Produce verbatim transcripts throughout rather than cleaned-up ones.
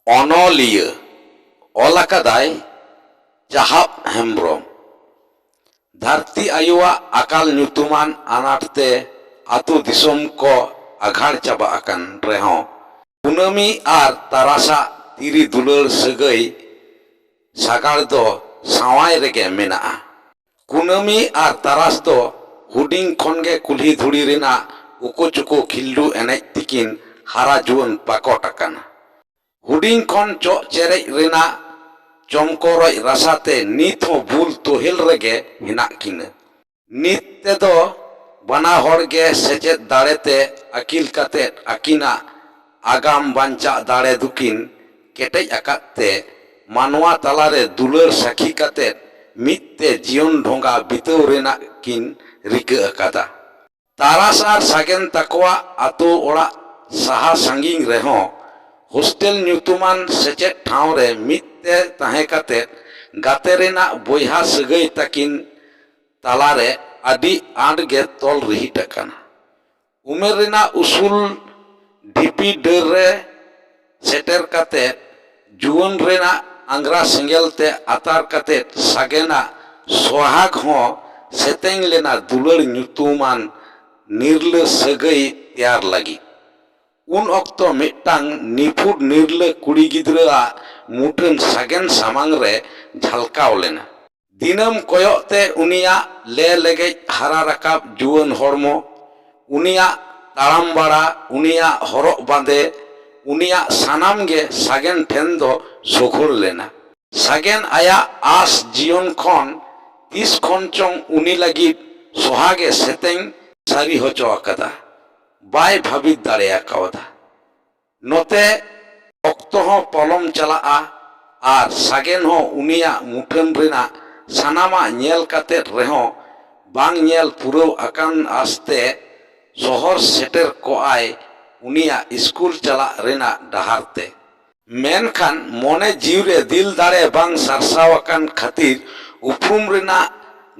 ᱚᱱᱚᱞᱤᱭᱟᱹ ᱚᱞ ᱟᱠᱟᱫᱟᱭ ᱪᱟᱦᱟᱵ ᱦᱮᱢᱵᱽᱨᱚᱢ᱾ ᱫᱷᱟᱹᱨᱛᱤ ᱟᱭᱳᱣᱟᱜ ᱟᱠᱟᱞ ᱧᱩᱛᱩᱢᱟᱱ ᱟᱱᱟᱴ ᱛᱮ ᱟᱹᱛᱩ ᱫᱤᱥᱚᱢ ᱠᱚ ᱟᱜᱷᱟᱲ ᱪᱟᱵᱟ ᱟᱠᱟᱱ ᱨᱮᱦᱚᱸ, ᱠᱩᱱᱟᱹᱢᱤ ᱟᱨ ᱛᱟᱨᱟᱥᱟᱜ ᱛᱤᱨᱤ ᱫᱩᱞᱟᱹᱲ ᱥᱟᱹᱜᱟᱹᱭ ᱥᱟᱜᱟᱲ ᱫᱚ ᱥᱟᱶᱟᱭ ᱨᱮᱜᱮ ᱢᱮᱱᱟᱜᱼᱟ᱾ ᱠᱩᱱᱟᱹᱢᱤ ᱟᱨ ᱛᱟᱨᱟᱥ ᱫᱚ ᱦᱩᱰᱤᱧ ᱠᱷᱚᱱ ᱜᱮ ᱠᱩᱞᱦᱤ ᱫᱷᱩᱲᱤ ᱨᱮᱱᱟᱜ ᱩᱠᱩ ᱪᱩᱠᱩ ᱠᱷᱤᱞᱰᱩ ᱮᱱᱮᱡ ᱛᱮᱠᱤᱱ ᱦᱟᱨᱟ ᱡᱩᱣᱟᱹᱱ ᱯᱟᱠᱚᱴ ᱟᱠᱟᱱᱟ᱾ ᱦᱩᱰᱤᱧ ᱠᱷᱚᱱ ᱪᱚᱜ ᱪᱮᱨᱮᱡ ᱨᱮᱱᱟᱜ ᱪᱚᱢᱠᱚᱨᱚᱡ ᱨᱟᱥᱟ ᱛᱮ ᱱᱤᱛ ᱦᱚᱸ ᱵᱩᱞ ᱛᱚᱦᱮᱞ ᱨᱮᱜᱮ ᱦᱮᱱᱟᱜ ᱠᱤᱱᱟᱹ᱾ ᱱᱤᱛ ᱛᱮᱫᱚ ᱵᱟᱱᱟ ᱦᱚᱲ ᱜᱮ ᱥᱮᱪᱮᱫ ᱫᱟᱲᱮ ᱛᱮ ᱟᱹᱠᱤᱞ ᱠᱟᱛᱮᱫ ᱟᱹᱠᱤᱱᱟᱜ ᱟᱜᱟᱢ ᱵᱟᱧᱪᱟᱜ ᱫᱟᱲᱮ ᱫᱚᱠᱤᱱ ᱠᱮᱴᱮᱡ ᱟᱠᱟᱫ ᱛᱮ, ᱢᱟᱱᱣᱟ ᱛᱟᱞᱟᱨᱮ ᱫᱩᱞᱟᱹᱲ ᱥᱟᱹᱠᱷᱤ ᱠᱟᱛᱮᱫ ᱢᱤᱫ ᱛᱮ ᱡᱤᱭᱚᱱ ᱰᱷᱚᱸᱜᱟ ᱵᱤᱛᱟᱹᱣ ᱨᱮᱱᱟᱜ ᱠᱤᱱ ᱨᱤᱠᱟᱹ ᱟᱠᱟᱫᱟ᱾ ᱛᱟᱨᱟᱥ ᱟᱨ ᱥᱟᱜᱮᱱ ᱛᱟᱠᱚᱣᱟᱜ ᱟᱛᱳ ᱚᱲᱟᱜ ᱥᱟᱦᱟ ᱥᱟᱺᱜᱤᱧ ᱨᱮᱦᱚᱸ, ᱦᱳᱥᱴᱮᱞ ᱧᱩᱛᱩᱢᱟᱱ ᱥᱮᱪᱮᱫ ᱴᱷᱟᱶ ᱨᱮ ᱢᱤᱫ ᱛᱮ ᱛᱟᱦᱮᱸ ᱠᱟᱛᱮᱫ ᱜᱟᱛᱮ ᱨᱮᱱᱟᱜ ᱵᱚᱭᱦᱟ ᱥᱟᱹᱜᱟᱹᱭ ᱛᱟᱹᱠᱤᱱ ᱛᱟᱞᱟᱨᱮ ᱟᱹᱰᱤ ᱟᱸᱴ ᱜᱮ ᱛᱚᱞ ᱨᱤᱦᱤᱴ ᱟᱠᱟᱱᱟ᱾ ᱩᱢᱮᱨ ᱨᱮᱱᱟᱜ ᱩᱥᱩᱞ ᱰᱷᱤᱯᱤ ᱰᱟᱹᱨ ᱨᱮ ᱥᱮᱴᱮᱨ ᱠᱟᱛᱮᱫ, ᱡᱩᱣᱟᱹᱱ ᱨᱮᱱᱟᱜ ᱟᱝᱜᱽᱨᱟ ᱥᱮᱸᱜᱮᱞ ᱛᱮ ᱟᱛᱟᱨ ᱠᱟᱛᱮᱫ, ᱥᱟᱜᱮᱱᱟᱜ ᱥᱚᱦᱟᱜᱽ ᱦᱚᱸ ᱥᱮᱛᱮᱧ ᱞᱮᱱᱟ ᱫᱩᱞᱟᱹᱲ ᱧᱩᱛᱩᱢᱟᱱ ᱱᱤᱨᱞᱟᱹ ᱥᱟᱹᱜᱟᱹᱭ ᱛᱮᱭᱟᱨ ᱞᱟᱹᱜᱤᱫ᱾ ᱩᱱ ᱚᱠᱛᱚ ᱢᱤᱫᱴᱟᱝ ᱱᱤᱯᱷᱩᱴ ᱱᱤᱨᱞᱟᱹ ᱠᱩᱲᱤ ᱜᱤᱫᱽᱨᱟᱹᱣᱟᱜ ᱢᱩᱴᱷᱟᱹᱱ ᱥᱟᱜᱮᱱ ᱥᱟᱢᱟᱝ ᱨᱮ ᱡᱷᱟᱞᱠᱟᱣ ᱞᱮᱱᱟ᱾ ᱫᱤᱱᱟᱹᱢ ᱠᱚᱭᱚᱜ ᱛᱮ ᱩᱱᱤᱭᱟᱜ ᱞᱮ ᱞᱮᱜᱮᱡ ᱦᱟᱨᱟ ᱨᱟᱠᱟᱵ ᱡᱩᱣᱟᱹᱱ ᱦᱚᱲᱢᱚ, ᱩᱱᱤᱭᱟᱜ ᱛᱟᱲᱟᱢ ᱵᱟᱲᱟ, ᱩᱱᱤᱭᱟᱜ ᱦᱚᱨᱚᱜ ᱵᱟᱸᱫᱮ, ᱩᱱᱤᱭᱟᱜ ᱥᱟᱱᱟᱢ ᱜᱮ ᱥᱟᱜᱮᱱ ᱴᱷᱮᱱ ᱫᱚ ᱥᱳᱜᱷᱳᱲ ᱞᱮᱱᱟ᱾ ᱥᱟᱜᱮᱱ ᱟᱭᱟᱜ ᱟᱸᱥ ᱡᱤᱭᱚᱱ ᱠᱷᱚᱱ ᱛᱤᱥ ᱠᱷᱚᱱ ᱪᱚᱝ ᱩᱱᱤ ᱞᱟᱹᱜᱤᱫ ᱥᱚᱦᱟᱜᱮ ᱥᱮᱛᱮᱧ ᱥᱟᱹᱨᱤ ᱦᱚᱪᱚ ᱟᱠᱟᱫᱟ᱾ ᱵᱟᱭ ᱵᱷᱟᱹᱵᱤᱛ ᱫᱟᱲᱮ ᱟᱠᱟᱣᱟᱫᱟ᱾ ᱱᱚᱛᱮ ᱚᱠᱛᱚ ᱦᱚᱸ ᱯᱚᱞᱚᱢ ᱪᱟᱞᱟᱜᱼᱟ ᱟᱨ ᱥᱟᱜᱮᱱ ᱦᱚᱸ ᱩᱱᱤᱭᱟᱜ ᱢᱩᱴᱷᱟᱹᱱ ᱨᱮᱱᱟᱜ ᱥᱟᱱᱟᱢᱟᱜ ᱧᱮᱞ ᱠᱟᱛᱮᱫ ᱨᱮᱦᱚᱸ ᱵᱟᱝ ᱧᱮᱞ ᱯᱩᱨᱟᱹᱣ ᱟᱠᱟᱱ ᱟᱥᱛᱮ ᱥᱚᱦᱚᱨ ᱥᱮᱴᱮᱨ ᱠᱚᱜᱼᱟᱭ ᱩᱱᱤᱭᱟᱜ ᱤᱥᱠᱩᱞ ᱪᱟᱞᱟᱜ ᱨᱮᱱᱟᱜ ᱰᱟᱦᱟᱨ ᱛᱮ᱾ ᱢᱮᱱᱠᱷᱟᱱ ᱢᱚᱱᱮ ᱡᱤᱣᱤ ᱨᱮ ᱫᱤᱞ ᱫᱟᱲᱮ ᱵᱟᱝ ᱥᱟᱨᱥᱟᱣ ᱟᱠᱟᱱ ᱠᱷᱟᱹᱛᱤᱨ ᱩᱯᱨᱩᱢ ᱨᱮᱱᱟᱜ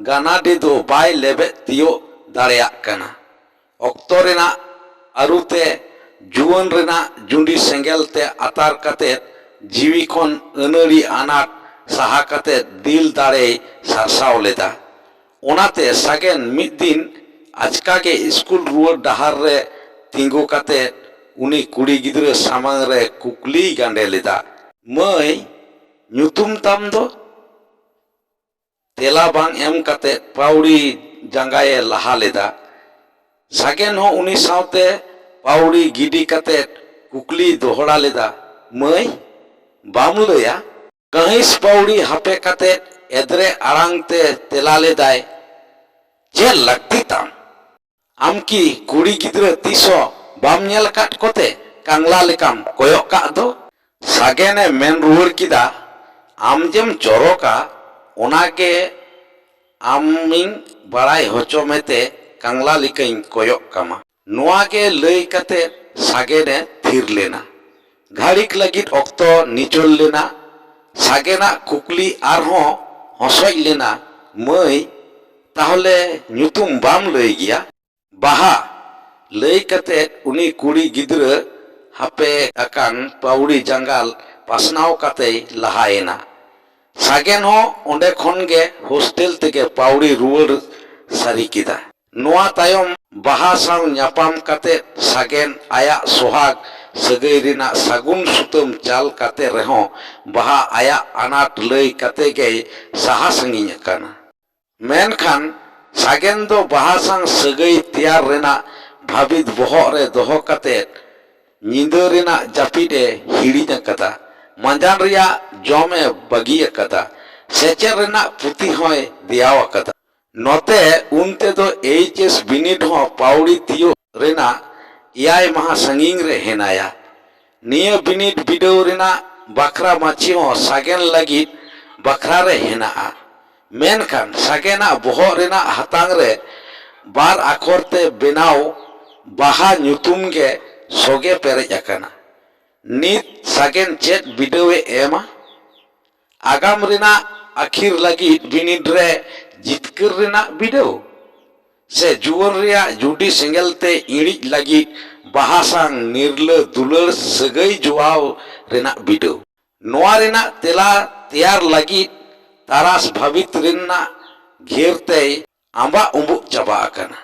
ᱜᱟᱱᱟᱰᱤ ᱫᱚ ᱵᱟᱭ ᱞᱮᱵᱮᱫ ᱛᱤᱭᱳᱜ ᱫᱟᱲᱮᱭᱟᱜ ᱠᱟᱱᱟ᱾ ᱚᱠᱛᱚ ᱨᱮᱱᱟᱜ ᱟᱹᱨᱩᱛᱮ ᱡᱩᱣᱟᱹᱱ ᱨᱮᱱᱟᱜ ᱡᱩᱸᱰᱤ ᱥᱮᱸᱜᱮᱞ ᱛᱮ ᱟᱛᱟᱨ ᱠᱟᱛᱮᱫ ᱡᱤᱣᱤ ᱠᱷᱚᱱ ᱟᱹᱱᱟᱹᱲᱤ ᱟᱱᱟᱴ ᱥᱟᱦᱟ ᱠᱟᱛᱮ ᱫᱤᱞ ᱫᱟᱲᱮᱭ ᱥᱟᱨᱥᱟᱣ ᱞᱮᱫᱟ᱾ ᱚᱱᱟᱛᱮ ᱥᱟᱜᱮᱱ ᱢᱤᱫ ᱫᱤᱱ ᱟᱪᱠᱟ ᱜᱮ ᱥᱠᱩᱞ ᱨᱩᱣᱟᱹᱲ ᱰᱟᱦᱟᱨ ᱨᱮ ᱛᱤᱸᱜᱩ ᱠᱟᱛᱮ ᱩᱱᱤ ᱠᱩᱲᱤ ᱜᱤᱫᱽᱨᱟᱹ ᱥᱟᱢᱟᱝ ᱨᱮ ᱠᱩᱠᱞᱤᱭ ᱜᱟᱸᱰᱮ ᱞᱮᱫᱟ, "ᱢᱟᱹᱭ, ᱧᱩᱛᱩᱢ ᱛᱟᱢ ᱫᱚ?" ᱛᱮᱞᱟ ᱵᱟᱝ ᱮᱢ ᱠᱟᱛᱮ ᱯᱟᱹᱣᱲᱤ ᱡᱟᱸᱜᱟᱭᱮ ᱞᱟᱦᱟ ᱞᱮᱫᱟ᱾ ᱥᱟᱜᱮᱱ ᱦᱚᱸ ᱩᱱᱤ ᱥᱟᱶᱛᱮ ᱯᱟᱹᱣᱲᱤ ᱜᱤᱰᱤ ᱠᱟᱛᱮ ᱠᱩᱠᱞᱤᱭ ᱫᱚᱦᱲᱟ ᱞᱮᱫᱟ, "ᱢᱟᱹᱭ, ᱵᱟᱢ ᱞᱟᱹᱭᱟ?" ᱠᱟᱹᱦᱤᱥ ᱯᱟᱹᱣᱲᱤ ᱦᱟᱯᱮ ᱠᱟᱛᱮ ᱮᱫᱽᱨᱮ ᱟᱲᱟᱝ ᱛᱮ ᱛᱮᱞᱟ ᱞᱮᱫᱟᱭ, "ᱪᱮᱫ ᱞᱟᱹᱠᱛᱤ ᱛᱟᱢ? ᱟᱢ ᱠᱤ ᱠᱩᱲᱤ ᱜᱤᱫᱽᱨᱟᱹ ᱛᱤᱥ ᱦᱚᱸ ᱵᱟᱢ ᱧᱮᱞ ᱟᱠᱟᱫ ᱠᱚᱛᱮ ᱠᱟᱝᱞᱟ ᱞᱮᱠᱟᱢ ᱠᱚᱭᱚᱜ ᱠᱟᱜ ᱫᱚ?" ᱥᱟᱜᱮᱱᱮ ᱢᱮᱱ ᱨᱩᱣᱟᱹᱲ ᱠᱮᱫᱟ, "ᱟᱢ ᱡᱮᱢ ᱪᱚᱨᱚᱠᱟ, ᱚᱱᱟᱜᱮ ᱟᱢᱤᱧ ᱵᱟᱲᱟᱭ ᱦᱚᱪᱚ ᱢᱮᱛᱮ ᱠᱟᱝᱞᱟ ᱞᱮᱠᱟᱧ ᱠᱚᱭᱚᱜ ᱠᱟᱢᱟ᱾" ᱱᱚᱣᱟ ᱜᱮ ᱞᱟᱹᱭ ᱠᱟᱛᱮ ᱥᱟᱜᱮᱱᱮ ᱛᱷᱤᱨ ᱞᱮᱱᱟ᱾ ᱜᱷᱟᱹᱲᱤᱠ ᱞᱟᱹᱜᱤᱫ ᱚᱠᱛᱚ ᱱᱤᱪᱚᱞ ᱞᱮᱱᱟ᱾ ᱥᱟᱜᱮᱱᱟᱜ ᱠᱩᱠᱞᱤ ᱟᱨᱦᱚᱸ ᱦᱚᱸᱥᱚᱡ ᱞᱮᱱᱟ, "ᱢᱟᱹᱭ, ᱛᱟᱦᱚᱞᱮ ᱧᱩᱛᱩᱢ ᱵᱟᱢ ᱞᱟᱹᱭ ᱜᱮᱭᱟ?" "ᱵᱟᱦᱟ" ᱞᱟᱹᱭ ᱠᱟᱛᱮ ᱩᱱᱤ ᱠᱩᱲᱤ ᱜᱤᱫᱽᱨᱟᱹ ᱦᱟᱯᱮ ᱟᱠᱟᱱ ᱯᱟᱹᱣᱲᱤ ᱡᱟᱸᱜᱟ ᱯᱟᱥᱱᱟᱣ ᱠᱟᱛᱮᱭ ᱞᱟᱦᱟᱭᱮᱱᱟ᱾ ᱥᱟᱜᱮᱱ ᱦᱚᱸ ᱚᱸᱰᱮ ᱠᱷᱚᱱ ᱜᱮ ᱦᱳᱥᱴᱮᱞ ᱛᱮᱜᱮ ᱯᱟᱹᱣᱲᱤ ᱨᱩᱣᱟᱹᱲ ᱥᱟᱹᱨᱤ ᱠᱮᱫᱟ᱾ ᱱᱚᱣᱟ ᱛᱟᱭᱚᱢ ᱵᱟᱦᱟ ᱥᱟᱶ ᱧᱟᱯᱟᱢ ᱠᱟᱛᱮ ᱥᱟᱜᱮᱱ ᱟᱭᱟᱜ ᱥᱚᱦᱟᱜ ᱥᱟᱹᱜᱟᱹᱭ ᱨᱮᱱᱟᱜ ᱥᱟᱹᱜᱩᱱ ᱥᱩᱛᱟᱹᱢ ᱪᱟᱞ ᱠᱟᱛᱮ ᱨᱮᱦᱚᱸ ᱵᱟᱦᱟ ᱟᱭᱟᱜ ᱟᱱᱟᱴ ᱞᱟᱹᱭ ᱠᱟᱛᱮ ᱜᱮᱭ ᱥᱟᱦᱟ ᱥᱟᱺᱜᱤᱧ ᱟᱠᱟᱱᱟ᱾ ᱢᱮᱱᱠᱷᱟᱱ ᱥᱟᱜᱮᱱ ᱫᱚ ᱵᱟᱦᱟ ᱥᱟᱶ ᱥᱟᱹᱜᱟᱹᱭ ᱛᱮᱭᱟᱨ ᱨᱮᱱᱟᱜ ᱵᱷᱟᱹᱵᱤᱛ ᱵᱚᱦᱚᱜ ᱨᱮ ᱫᱚᱦᱚ ᱠᱟᱛᱮ ᱧᱤᱫᱟᱹ ᱨᱮᱱᱟᱜ ᱡᱟᱹᱯᱤᱫ ᱮ ᱦᱤᱲᱤᱧ ᱟᱠᱟᱫᱟ᱾ ᱢᱟᱸᱡᱟᱱ ᱨᱮᱭᱟᱜ ᱡᱚᱢ ᱮ ᱵᱟᱹᱜᱤ ᱟᱠᱟᱫᱟ᱾ ᱥᱮᱪᱮᱫ ᱨᱮᱱᱟᱜ ᱯᱩᱛᱷᱤ ᱦᱚᱸᱭ ᱫᱮᱭᱟᱣ ᱟᱠᱟᱫᱟ᱾ ᱱᱚᱛᱮ ᱩᱱᱛᱮ ᱫᱚ ᱮᱭᱤᱪ ᱮᱥ ᱵᱤᱱᱤᱰ ᱦᱚᱸ ᱯᱟᱹᱣᱲᱤ ᱛᱤᱭᱳᱜ ᱨᱮᱱᱟᱜ ᱮᱭᱟᱭ ᱢᱟᱦᱟ ᱥᱟᱺᱜᱤᱧ ᱨᱮ ᱦᱮᱱᱟᱭᱟ᱾ ᱱᱤᱭᱟᱹ ᱵᱤᱱᱤᱰ ᱵᱤᱰᱟᱹᱣ ᱨᱮᱱᱟᱜ ᱵᱟᱠᱷᱨᱟ ᱢᱟᱹᱪᱤ ᱦᱚᱸ ᱥᱟᱜᱮᱱ ᱞᱟᱹᱜᱤᱫ ᱵᱟᱠᱷᱨᱟ ᱨᱮ ᱦᱮᱱᱟᱜᱼᱟ᱾ ᱢᱮᱱᱠᱷᱟᱱ ᱥᱟᱜᱮᱱᱟᱜ ᱵᱚᱦᱚᱜ ᱨᱮᱱᱟᱜ ᱦᱟᱛᱟᱝ ᱨᱮ ᱵᱟᱨ ᱟᱠᱷᱚᱨ ᱛᱮ ᱵᱮᱱᱟᱣ ᱵᱟᱦᱟ ᱧᱩᱛᱩᱢ ᱜᱮ ᱥᱚᱜᱮ ᱯᱮᱨᱮᱡ ᱟᱠᱟᱱᱟ᱾ ᱱᱤᱛ ᱥᱟᱜᱮᱱ ᱪᱮᱫ ᱵᱤᱰᱟᱹᱣ ᱮ ᱮᱢᱟ? ᱟᱜᱟᱢ ᱨᱮᱱᱟᱜ ᱟᱹᱠᱷᱤᱨ ᱞᱟᱹᱜᱤᱫ ᱵᱤᱱᱤᱰ ᱨᱮ ᱡᱤᱛᱠᱟᱹᱨ ᱨᱮᱱᱟᱜ ᱵᱤᱰᱟᱹᱣ? ᱥᱮ ᱡᱩᱣᱟᱹᱱ ᱨᱮᱭᱟᱜ ᱡᱩᱰᱤ ᱥᱮᱸᱜᱮᱞ ᱛᱮ ᱤᱬᱤᱡ ᱞᱟᱹᱜᱤᱫ ᱵᱟᱦᱟ ᱥᱟᱝ ᱱᱤᱨᱞᱟᱹ ᱫᱩᱞᱟᱹᱲ ᱥᱟᱹᱜᱟᱹᱭ ᱡᱚᱣᱟᱣ ᱨᱮᱱᱟᱜ ᱵᱤᱰᱟᱹᱣ? ᱱᱚᱣᱟ ᱨᱮᱱᱟᱜ ᱛᱮᱞᱟ ᱛᱮᱭᱟᱨ ᱞᱟᱹᱜᱤᱫ ᱛᱟᱨᱟᱥ ᱵᱷᱟᱹᱵᱤᱛ ᱨᱮᱱᱟᱜ ᱜᱷᱮᱨ ᱛᱮᱭ ᱟᱸᱵᱟᱜ ᱩᱸᱵᱩᱜ ᱪᱟᱵᱟ ᱟᱠᱟᱱᱟ᱾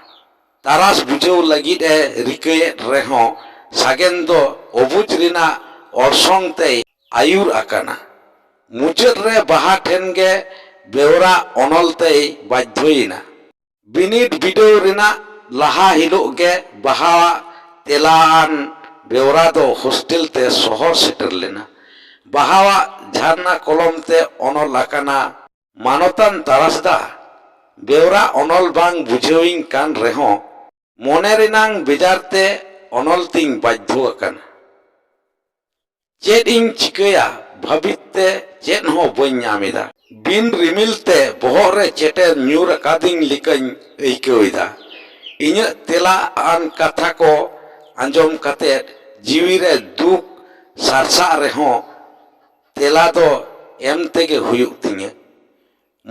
ᱛᱟᱨᱟᱥ ᱵᱩᱡᱷᱟᱹᱣ ᱞᱟᱹᱜᱤᱫ ᱮ ᱨᱤᱠᱟᱹᱭᱮᱫ ᱨᱮᱦᱚᱸ, ᱥᱟᱜᱮᱱ ᱫᱚ ᱚᱵᱩᱡᱽ ᱨᱮᱱᱟᱜ ᱚᱨᱥᱚᱝ ᱛᱮᱭ ᱟᱹᱭᱩᱨ ᱟᱠᱟᱱᱟ᱾ ᱢᱩᱪᱟᱹᱫ ᱨᱮ ᱵᱟᱦᱟ ᱴᱷᱮᱱ ᱜᱮ ᱵᱮᱣᱨᱟ ᱚᱱᱚᱞ ᱛᱮᱭ ᱵᱟᱫᱽᱫᱷᱚᱭᱮᱱᱟ᱾ ᱵᱤᱱᱤᱰ ᱵᱤᱰᱟᱹᱣ ᱨᱮᱱᱟᱜ ᱞᱟᱦᱟ ᱦᱤᱞᱳᱜ ᱜᱮ ᱵᱟᱦᱟᱣᱟᱜ ᱛᱮᱞᱟᱣᱟᱱ ᱵᱮᱣᱨᱟ ᱫᱚ ᱦᱳᱥᱴᱮᱞ ᱛᱮ ᱥᱚᱦᱚᱨ ᱥᱮᱴᱮᱨ ᱞᱮᱱᱟ᱾ ᱵᱟᱦᱟᱣᱟᱜ ᱡᱷᱟᱨᱱᱟ ᱠᱚᱞᱚᱢ ᱛᱮ ᱚᱱᱚᱞ ᱟᱠᱟᱱᱟ, ᱢᱟᱱᱚᱛᱟᱱ ᱛᱟᱨᱟᱥᱫᱟ, ᱵᱮᱣᱨᱟ ᱚᱱᱚᱞ ᱵᱟᱝ ᱵᱩᱡᱷᱟᱹᱣᱤᱧ ᱠᱟᱱ ᱨᱮᱦᱚᱸ, ᱢᱚᱱᱮ ᱨᱮᱱᱟᱝ ᱵᱮᱡᱟᱨ ᱛᱮ ᱚᱱᱚᱞ ᱛᱤᱧ ᱵᱟᱫᱽᱫᱷᱚ ᱟᱠᱟᱱᱟ᱾ ᱪᱮᱫ ᱤᱧ ᱪᱤᱠᱟᱹᱭᱟ ᱵᱷᱟᱹᱵᱤᱛ ᱛᱮ ᱪᱮᱫ ᱦᱚᱸ ᱵᱟᱹᱧ ᱧᱟᱢ ᱮᱫᱟ᱾ ᱵᱤᱱ ᱨᱤᱢᱤᱞ ᱛᱮ ᱵᱚᱦᱚᱜ ᱨᱮ ᱪᱮᱴᱮᱨ ᱧᱩᱨ ᱟᱠᱟᱫᱤᱧ ᱞᱮᱠᱟᱧ ᱟᱹᱭᱠᱟᱹᱣ ᱮᱫᱟ᱾ ᱤᱧᱟᱹᱜ ᱛᱮᱞᱟ ᱟᱱ ᱠᱟᱛᱷᱟ ᱠᱚ ᱟᱸᱡᱚᱢ ᱠᱟᱛᱮ ᱡᱤᱣᱤ ᱨᱮ ᱫᱩᱠ ᱥᱟᱨᱥᱟᱜ ᱨᱮᱦᱚᱸ, ᱛᱮᱞᱟ ᱫᱚ ᱮᱢ ᱛᱮᱜᱮ ᱦᱩᱭᱩᱜ ᱛᱤᱧᱟᱹ᱾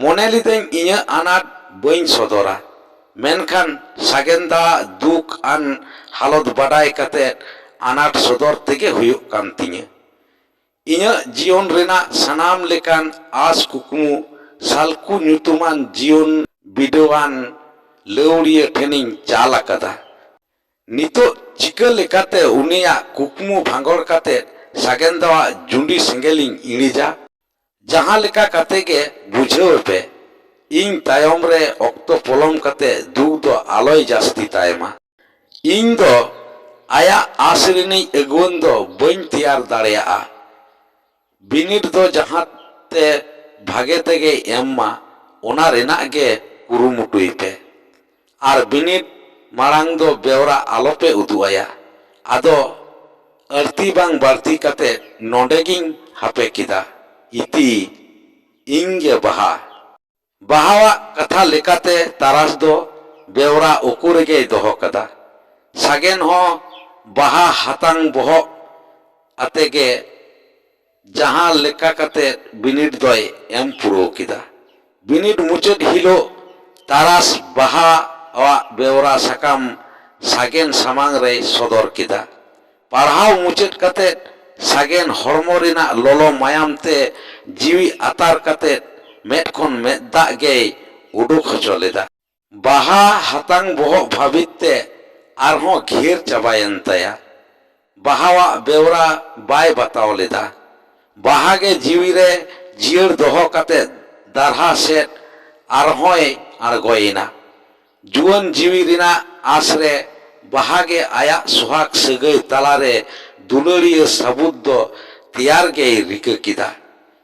ᱢᱚᱱᱮ ᱞᱤᱫᱟᱹᱧ ᱤᱧᱟᱹᱜ ᱟᱱᱟᱴ ᱵᱟᱹᱧ ᱥᱚᱫᱚᱨᱟ, ᱢᱮᱱᱠᱷᱟᱱ ᱥᱟᱜᱮᱱ ᱫᱟᱣᱟᱜ ᱫᱩᱠ ᱟᱱ ᱦᱟᱞᱚᱛ ᱵᱟᱰᱟᱭ ᱠᱟᱛᱮ ᱟᱱᱟᱴ ᱥᱚᱫᱚᱨ ᱛᱮᱜᱮ ᱦᱩᱭᱩᱜ ᱠᱟᱱ ᱛᱤᱧᱟᱹ᱾ ᱤᱧᱟᱹᱜ ᱡᱤᱭᱚᱱ ᱨᱮᱱᱟᱜ ᱥᱟᱱᱟᱢ ᱞᱮᱠᱟᱱ ᱟᱥ ᱠᱩᱠᱢᱩ ᱥᱟᱞᱠᱩ ᱧᱩᱛᱩᱢᱟᱱ ᱡᱤᱭᱚᱱ ᱵᱤᱰᱟᱹᱣᱟᱱ ᱞᱟᱹᱣᱲᱤᱭᱟᱹ ᱴᱷᱮᱱᱤᱧ ᱪᱟᱞ ᱟᱠᱟᱫᱟ᱾ ᱱᱤᱛᱚᱜ ᱪᱤᱠᱟᱹ ᱞᱮᱠᱟᱛᱮ ᱩᱱᱤᱭᱟᱜ ᱠᱩᱠᱢᱩ ᱵᱷᱟᱸᱜᱚᱲ ᱠᱟᱛᱮ ᱥᱟᱜᱮᱱ ᱫᱟᱣᱟᱜ ᱡᱩᱸᱰᱤ ᱥᱮᱸᱜᱮᱞᱤᱧ ᱤᱬᱤᱡᱟ? ᱡᱟᱦᱟᱸ ᱞᱮᱠᱟ ᱠᱟᱛᱮ ᱜᱮ ᱵᱩᱡᱷᱟᱹᱣ ᱯᱮ, ᱤᱧ ᱛᱟᱭᱚᱢ ᱨᱮ ᱚᱠᱛᱚ ᱯᱚᱞᱚᱢ ᱠᱟᱛᱮ ᱫᱩᱠ ᱫᱚ ᱟᱞᱚᱭ ᱡᱟᱹᱥᱛᱤ ᱛᱟᱭ ᱢᱟ᱾ ᱤᱧ ᱫᱚ ᱟᱭᱟᱜ ᱟᱸᱥ ᱨᱤᱱᱤᱡ ᱟᱹᱜᱩᱣᱟᱹᱱ ᱫᱚ ᱵᱟᱹᱧ ᱛᱮᱭᱟᱨ ᱫᱟᱲᱮᱭᱟᱜᱼᱟ᱾ ᱵᱤᱱᱤᱰ ᱫᱚ ᱡᱟᱦᱟᱸ ᱛᱮ ᱵᱷᱟᱜᱮ ᱛᱮᱜᱮᱭ ᱮᱢ ᱢᱟ, ᱚᱱᱟ ᱨᱮᱱᱟᱜ ᱜᱮ ᱠᱩᱨᱩᱢᱩᱴᱩᱭ ᱯᱮ᱾ ᱟᱨ ᱵᱤᱱᱤᱰ ᱢᱟᱲᱟᱝ ᱫᱚ ᱵᱮᱣᱨᱟ ᱟᱞᱚᱯᱮ ᱩᱫᱩᱜ ᱟᱭᱟ᱾ ᱟᱫᱚ ᱟᱹᱲᱛᱤ ᱵᱟᱝ ᱵᱟᱹᱲᱛᱤ ᱠᱟᱛᱮ ᱱᱚᱰᱮ ᱜᱤᱧ ᱦᱟᱯᱮ ᱠᱮᱫᱟ᱾ ᱤᱛᱤ, ᱤᱧ ᱜᱮ ᱵᱟᱦᱟ᱾ ᱵᱟᱦᱟᱣᱟᱜ ᱠᱟᱛᱷᱟ ᱞᱮᱠᱟᱛᱮ ᱛᱟᱨᱟᱥ ᱫᱚ ᱵᱮᱣᱨᱟ ᱩᱠᱩ ᱨᱮᱜᱮᱭ ᱫᱚᱦᱚ ᱠᱟᱫᱟ᱾ ᱥᱟᱜᱮᱱ ᱦᱚᱸ ᱵᱟᱦᱟ ᱦᱟᱛᱟᱝ ᱵᱚᱦᱚᱜ ᱟᱛᱮ ᱜᱮ ᱡᱟᱦᱟᱸ ᱞᱮᱠᱟ ᱠᱟᱛᱮ ᱵᱤᱱᱤᱰ ᱫᱚᱭ ᱮᱢ ᱯᱩᱨᱟᱹᱣ ᱠᱮᱫᱟ᱾ ᱵᱤᱱᱤᱰ ᱢᱩᱪᱟᱹᱫ ᱦᱤᱞᱳᱜ ᱛᱟᱨᱟᱥ ᱵᱟᱦᱟᱣᱟᱜ ᱵᱮᱣᱨᱟ ᱥᱟᱠᱟᱢ ᱥᱟᱜᱮᱱ ᱥᱟᱢᱟᱝ ᱨᱮᱭ ᱥᱚᱫᱚᱨ ᱠᱮᱫᱟ᱾ ᱯᱟᱲᱦᱟᱣ ᱢᱩᱪᱟᱹᱫ ᱠᱟᱛᱮ ᱥᱟᱜᱮᱱ ᱦᱚᱲᱢᱚ ᱨᱮᱱᱟᱜ ᱞᱚᱞᱚ ᱢᱟᱭᱟᱢ ᱛᱮ ᱡᱤᱣᱤ ᱟᱛᱟᱨ ᱠᱟᱛᱮ ᱢᱮᱫ ᱠᱷᱚᱱ ᱢᱮᱫ ᱫᱟᱜ ᱜᱮᱭ ᱩᱰᱩᱠ ᱦᱚᱪᱚ ᱞᱮᱫᱟ᱾ ᱵᱟᱦᱟ ᱦᱟᱛᱟᱝ ᱵᱚᱦᱚᱜ ᱵᱷᱟᱹᱵᱤᱛ ᱛᱮ ᱟᱨᱦᱚᱸ ᱜᱷᱮᱨ ᱪᱟᱵᱟᱭᱮᱱ ᱛᱟᱭᱟ᱾ ᱵᱟᱦᱟᱣᱟᱜ ᱵᱮᱣᱨᱟ ᱵᱟᱭ ᱵᱟᱛᱟᱣ ᱞᱮᱫᱟ᱾ ᱵᱟᱦᱟ ᱜᱮ ᱡᱤᱣᱤ ᱨᱮ ᱡᱤᱭᱟᱹᱲ ᱫᱚᱦᱚ ᱠᱟᱛᱮ ᱫᱟᱨᱦᱟ ᱥᱮᱫ ᱟᱨᱦᱚᱸᱭ ᱟᱬᱜᱚᱭᱮᱱᱟ᱾ ᱡᱩᱣᱟᱹᱱ ᱡᱤᱣᱤ ᱨᱮᱱᱟᱜ ᱟᱸᱥ ᱨᱮ ᱵᱟᱦᱟ ᱜᱮ ᱟᱭᱟᱜ ᱥᱚᱦᱟᱜᱽ ᱥᱟᱹᱜᱟᱹᱭ ᱛᱟᱞᱟᱨᱮ ᱫᱩᱞᱟᱹᱲᱤᱭᱟᱹ ᱥᱟᱹᱵᱩᱛ ᱫᱚ ᱛᱮᱭᱟᱨ ᱜᱮᱭ ᱨᱤᱠᱟᱹ ᱠᱮᱫᱟ᱾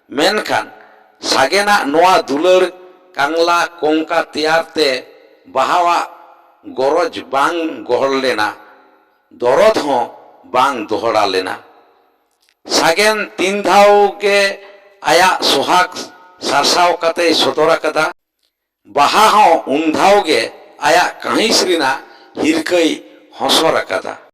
ᱢᱮᱱᱠᱷᱟᱱ ᱥᱟᱜᱮᱱᱟᱜ ᱱᱚᱣᱟ ᱫᱩᱞᱟᱹᱲ ᱠᱟᱝᱞᱟ ᱠᱚᱝᱠᱟ ᱛᱮᱭᱟᱨ ᱛᱮ ᱵᱟᱦᱟᱣᱟᱜ ᱜᱚᱨᱚᱡᱽ ᱵᱟᱝ ᱜᱚᱦᱚᱲ ᱞᱮᱱᱟ, ᱫᱚᱨᱚᱫ ᱦᱚᱸ ᱵᱟᱝ ᱫᱚᱦᱲᱟ ᱞᱮᱱᱟ᱾ ᱥᱟᱜᱮᱱ ᱛᱤᱱ ᱫᱷᱟᱣ ᱜᱮ ᱟᱭᱟᱜ ᱥᱚᱦᱟᱜᱽ ᱥᱟᱨᱥᱟᱣ ᱠᱟᱛᱮᱭ ᱥᱚᱫᱚᱨ ᱟᱠᱟᱫᱟ᱾ ᱵᱟᱦᱟ ᱦᱚᱸ ᱩᱱ ᱫᱷᱟᱣ ᱜᱮ ᱟᱭᱟᱜ ᱠᱟᱹᱦᱤᱥ ᱨᱮᱱᱟᱜ ᱦᱤᱨᱠᱟᱹᱭ ᱦᱚᱥᱚᱨ ᱟᱠᱟᱫᱟ᱾